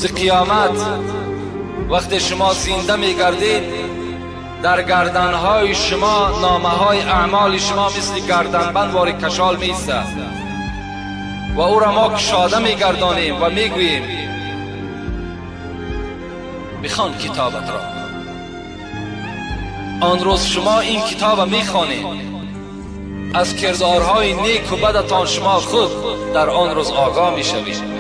روز قیامت وقتی شما زنده میگردید در گردنهای شما نامه های اعمال شما مثل گردنبند وار کشال میسته و او را ما کشاده میگردانیم و میگوییم بخوان کتابت را. آن روز شما این کتاب میخوانید، از کردارهای نیک و بدتان شما خود در آن روز آگاه میشوید.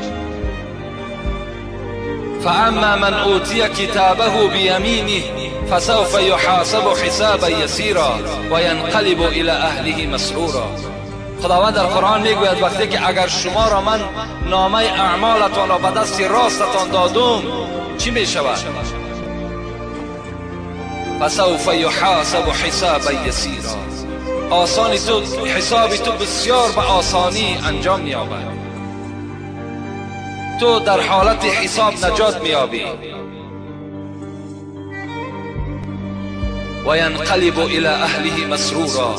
فاما من اوتی کتابه بیمینه فسوف یحاسب حسابا یسیرا و ینقلب الی اهله مسرورا. خداوند در قرآن میگوید وقتی که اگر شما را من نامه اعمالتان را به دست راستتان دادم چی میشود؟ فسوف یحاسب حسابا یسیرا. آسانی تو حساب تو بسیار به آسانی انجام می‌یابد. تو در حالت حساب نجات می‌یابی. و ینقلب الی اهله مسرورا.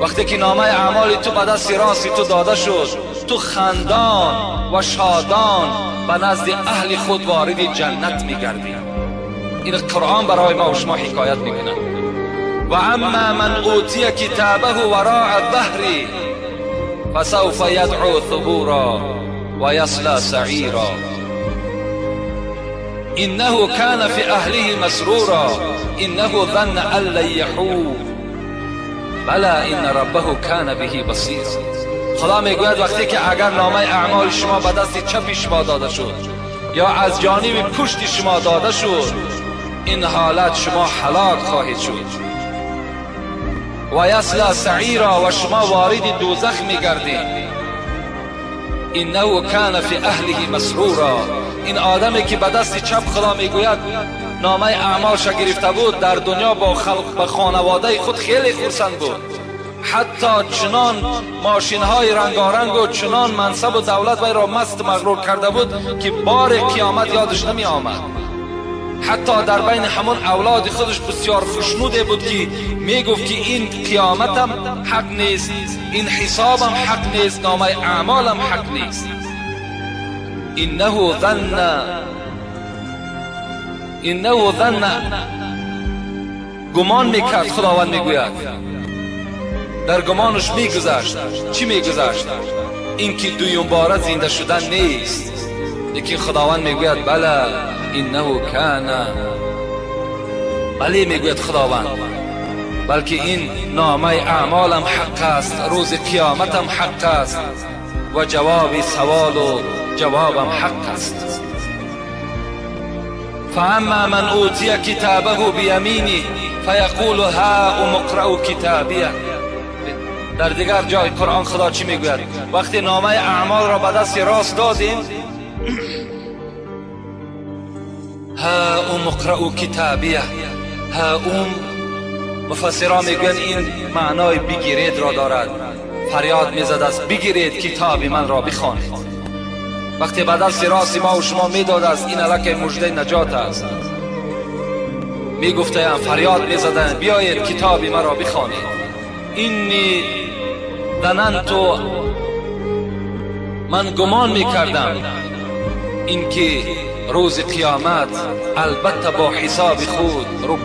وقتی که نامه اعمال تو به دست راست تو داده شد، تو خندان و شادان به نزد اهل خود وارد جنت می‌گردی. این قرآن برای ما و شما حکایت می‌کند. و اما من اوتی کتابه وراء ظهری فسوف یدعو ثبورا و یصلی سعیرا انه کان فی اهله مسرورا انه ظن ان لن یحور بلی ان ربه کان به بصیرا. خدا میگوید وقتی که اگر نامه اعمال شما به دست چپ شما داده شد یا از جانب پشت شما داده شد، این حالت شما هلاک خواهید شد. و یصلی سعیرا، و شما وارد دوزخ میگردید. انه کان فی اهله مسرورا. این آدمی که به دست چپ خدا میگوید نامه اعمالش گرفته بود، در دنیا با خلق با خانواده خود خیلی خرسند بود، حتی چنان ماشین های رنگارنگ و چنان منصب و دولت وی را مست مغرور کرده بود که بار قیامت یادش نمی آمد. حتی در بین همون اولاد خودش بسیار خوشنوده بود که میگفت که این قیامتم حق نیست، این حسابم حق نیست، نامه اعمالم حق نیست. انه ظن، گمان میکرد. خداوند میگوید در گمانش میگذشت. چی میگذشت؟ اینکه دویم باره زنده شدن نیست. لیکن خداوند میگوید بله انه کان، بله میگوید خداوند، بلکه این نامه اعمالم حق است، روز قیامتم حق است و جواب سوال و جوابم حق است. فاما من اوتی کتابه بیمینه فیقول هاؤم اقرءوا کتابیه. در دیگر جای قرآن خدا چی میگوید؟ وقتی نامه اعمال را به دست راست دادیم، هاؤم اقرءوا کتابیه. هاؤم مفسران میگویند این معنای بگیرید را دارد. فریاد میزد است بگیرید کتاب من را بخوانید. وقتی به دست راست ما و شما میداد است، این الک مژده نجات است. میگفتند، فریاد میزدند بیایید کتاب من را بخوانید. اینی ظننت، من گمان میکردم اینکه روز قیامت البته با حساب خود رو